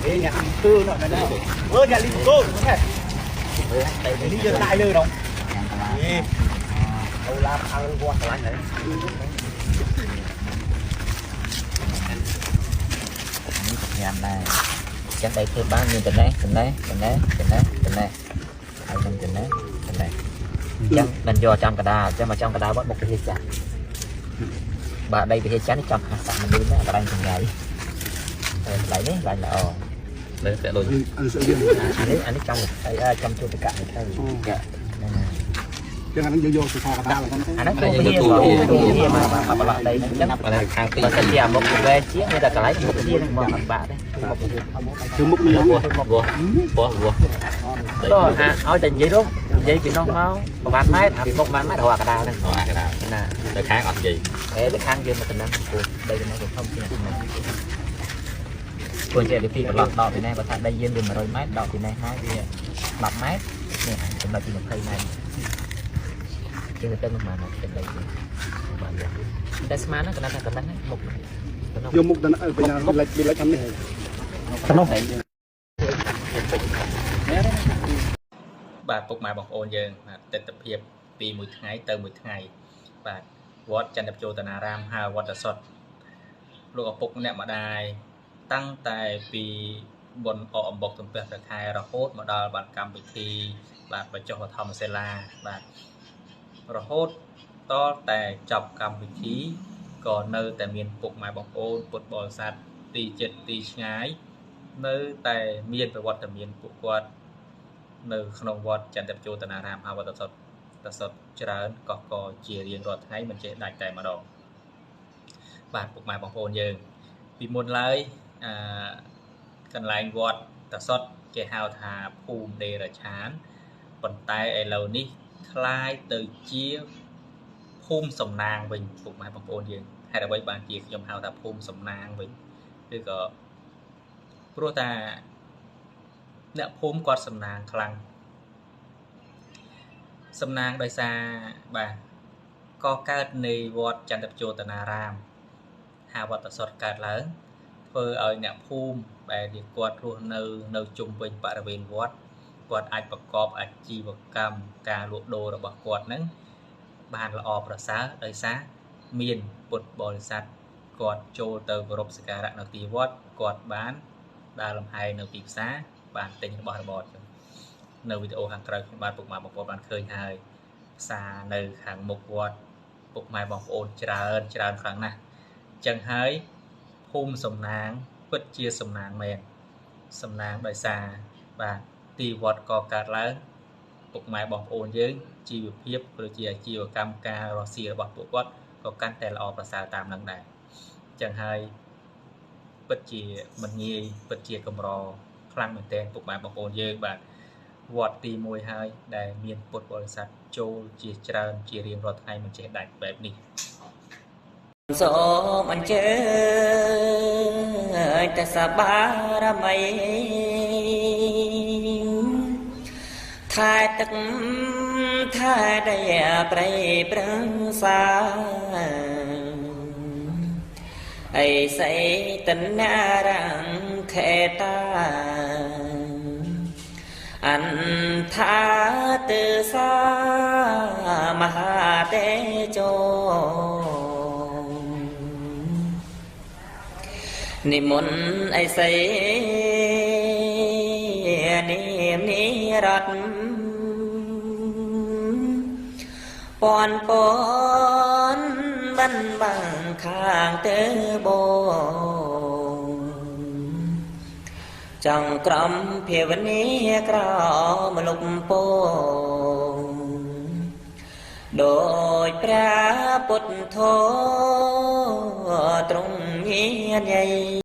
Ê, nhà ăn tư nó này này. Ơ, nhà linh cô đúng không? Này đi giờ lại lơ đâu. Ê. Đâu làm ăn qua cái này. ញ៉ាំដែរចឹងដីធ្វើបានមានចំណេះចំណេះចំណេះចំណេះចំណេះហើយនឹងចំណេះចំណេះអញ្ចឹងមិនយកចំកដាលចឹងមកចំកដាលវត្តមុខពហិចាស់បាទដីពហិចាស់នេះចំខាងសាក់មនុស្សណាកន្លែងចង្រៃហើយកន្លែងនេះកន្លែងល្អ លើតែដូច អានេះស្អីយើង អានេះអានេះចំអីចំជួបតកនេះទៅហ្នឹងហើយ ចឹងអាហ្នឹងយើងយកទៅខកដាលហ្នឹង អាហ្នឹងទូពហិទូពហិមកមកប្រឡោះដីហ្នឹងអញ្ចឹង អានេះខាងទី បើសិនជាអាមុខវែងជាងមានតែកន្លែងមុខពហិហ្នឹងមកអត់បាក់ទេមុខពហិ គឺមុខនេះ វោះវោះវោះ ក៏អាឲ្យតែនិយាយនោះនិយាយពីនោះមកប្រហែលម៉ែត្រអាពីមុខប្រហែលម៉ែត្ររកអាកដាលហ្នឹង អាកដាល ណា ទៅខាងអត់និយាយ អេទៅខាងយើងមកតំណែងពូដីតំណែងធំជាងហ្នឹងគួរជាទីប្រឡោះដកពីនេះបើថាដីយើងវា100ម៉ែត្រដកពីនេះមកវា10ម៉ែត្រនេះចំណុចទី20ម៉ែត្រជាងទៅនឹងបានទៅដីយើង បាទ តែស្មានហ្នឹងកណ្ដាលថាកណ្ដាលហ្នឹងមុខ យកមុខទៅបញ្ញាលិចលិចខាងនេះ បាទពុកម៉ែបងប្អូនយើងបាទទស្សនភាពពីមួយថ្ងៃទៅមួយថ្ងៃបាទវត្តចន្ទពជោតនារាមហៅវត្តសុតលោកឪពុកអ្នកម្ដាយតាំងតែពីបុណ្យអកអំបុកទំពាំងព្រះខែរហូតមកដល់បាទកម្មវិធីបាទបញ្ចុះបឋមសិលាបាទរហូតតតែចប់កម្មវិធីក៏នៅតែមានពុកម៉ែបងប្អូនពុទ្ធបរិស័ទទីជិតទីឆ្ងាយនៅតែមានប្រវត្តិមានពួកគាត់ នៅក្នុងវត្តចន្ទពជោតនារាមហៅវត្តសុតតសុតច្រើនកកកជារៀងរាល់ថ្ងៃមិនចេះដាច់តែម្ដងបាទពុកម៉ែបងប្អូនយើងពីមុនឡើយអឺកន្លែងវត្តតសុតគេហៅថាភូមិដេរឆានប៉ុន្តែឥឡូវនេះคล้ายទៅជាភូមិសំណាងវិញពុកម៉ែបងប្អូនយើងហេតុអ្វីបានជាខ្ញុំហៅថាភូមិសំណាងវិញឬក៏ព្រោះថាអ្នកភូមិគាត់សំណាងខ្លាំងសំណាងដោយសារបាទកកើតនៃវត្តចន្ទពជោតនារាមហៅវត្តសុតកើតឡើងធ្វើឲ្យអ្នកភូមិដែលជាគាត់រស់នៅនៅជុំវិញបរិវេណវត្តគាត់អាចប្រកបអាជីវកម្មការលក់ដូររបស់គាត់ហ្នឹងបានល្អប្រសើរដោយសារមានពុទ្ធបរិស័ទគាត់ចូលទៅគោរពសក្ការៈនៅទីវត្តគាត់បានដើរលំហែនៅទីផ្សារបានទិញរបស់របរចឹងនៅវីដេអូខាងក្រៅខ្ញុំបាទពុកម៉ែបងប្អូនបានឃើញហើយផ្សារនៅខាងមុខវត្តពុកម៉ែបងប្អូនច្រើនច្រើនខ្លាំងណាស់ចឹងហើយភូមិសំណាងពិតជាសំណាងមែនសំណាងដោយសារបាទទីវត្តក៏កើតឡើងពុកម៉ែបងប្អូនយើងជីវភាពឬជាអាជីវកម្មការរកស៊ីរបស់ពួកគាត់ក៏កាន់តែល្អប្រសើរតាមនឹងដែរចឹងហើយពិតជាមិនងាយពិតជាកម្រខ្លាំងមែនទែនពុកម៉ែបងប្អូនយើងបាទវត្តទី1ហើយដែលមានពុទ្ធបរិស័ទចូលជាច្រើនជារៀងរាល់ថ្ងៃមិនចេះដាច់បែបនេះ សូមអញ្ជើញតែសបារមីថែទឹកថែដីព្រៃព្រឹក្សាអីសីតនារង្ខេតាអន្ថាទិសាមហាតេជោនិមន្តអីសីនាមនិរតពនពនបានបាំងខាងទៅបងចង់ក្រំភាវនាក្រមលុបពោដោយព្រះពុទ្ធធម៌ទ្រង់ញាណយាយ